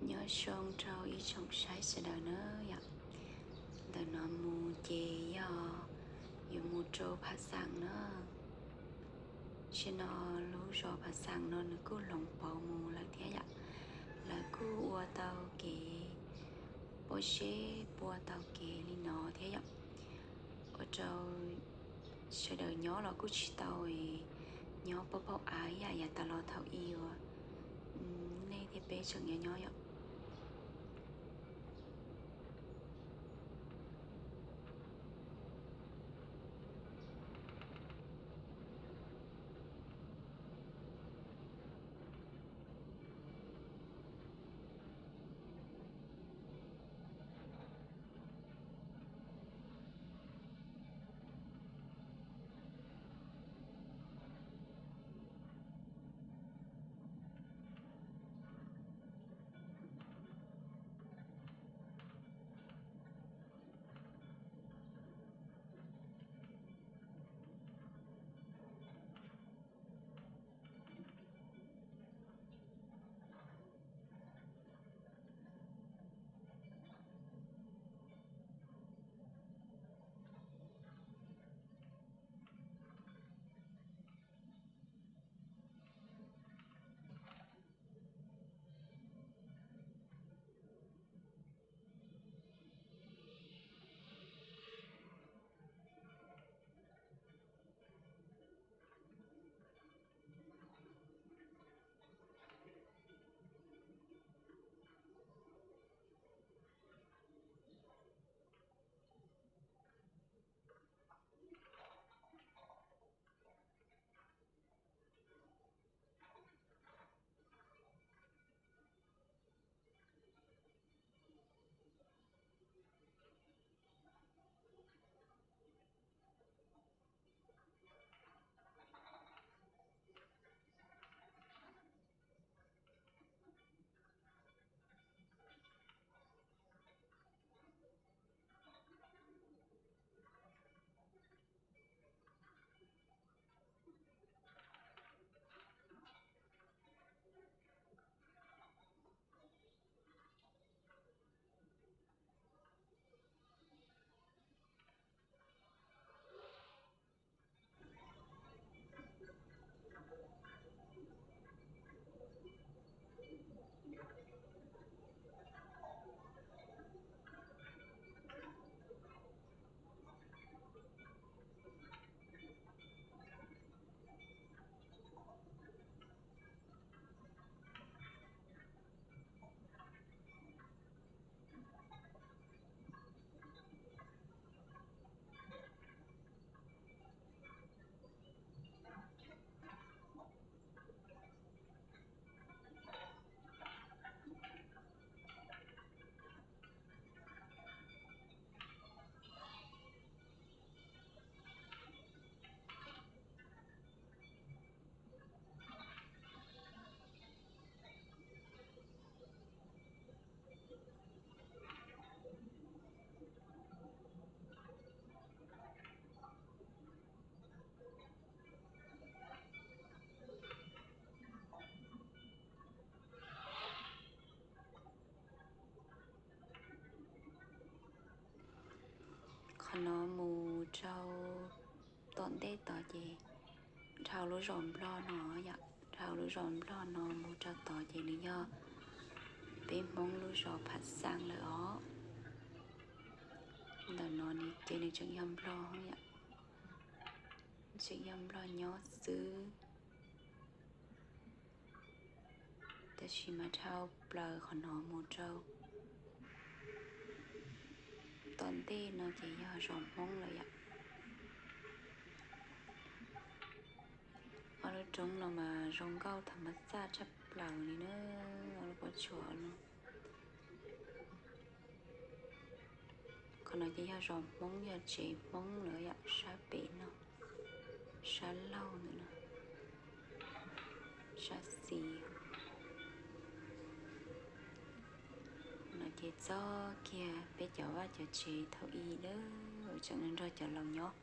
Nyob zoo rau ib tsoom saib sawv daws na yom. Ntawm no mus ces yog yuav mus rau Phav Xaam na. Tam sim no lub zos Phav Xaam no nws kuj hloov pauv mus lawm thiab yom. Lawv kuj ua tau kev, pob zeb pua tau kev li no thiab yom. Ua rau sawv daws nyob los kuj tsis tau nyob pab pab av ib yam yav tas los thaum i uas nej thiab peb tseem nyob nyob yom. Qhov no mus rau tom ntej tod ces dhau lub zos Nplog no yom, dhau lub zos Nplog no mus rau tod ces nws yog peb Hmoob lub zos Phav Xaam lawm os. Ntawm no ces nws tseem yog Nplog yom, tseem yog Nplog nyob xwb. Tab sis mas dhau plaws qhov no mus rau tom ntej no ces yog zos Hmoob lawm yom. Ob lub roob no mas zoo nkauj tham mas xaj tshaj plaws li na, ob lub pob tsuas no. Qhov no ces yog zos Hmoob, yog tsev Hmoob lawm yom, sab pem no, sab laug ntawm no, sab xis. No ces txog kiag peb cov vaj cov tsev thaum i dawb tseem nrog cov laus nyob.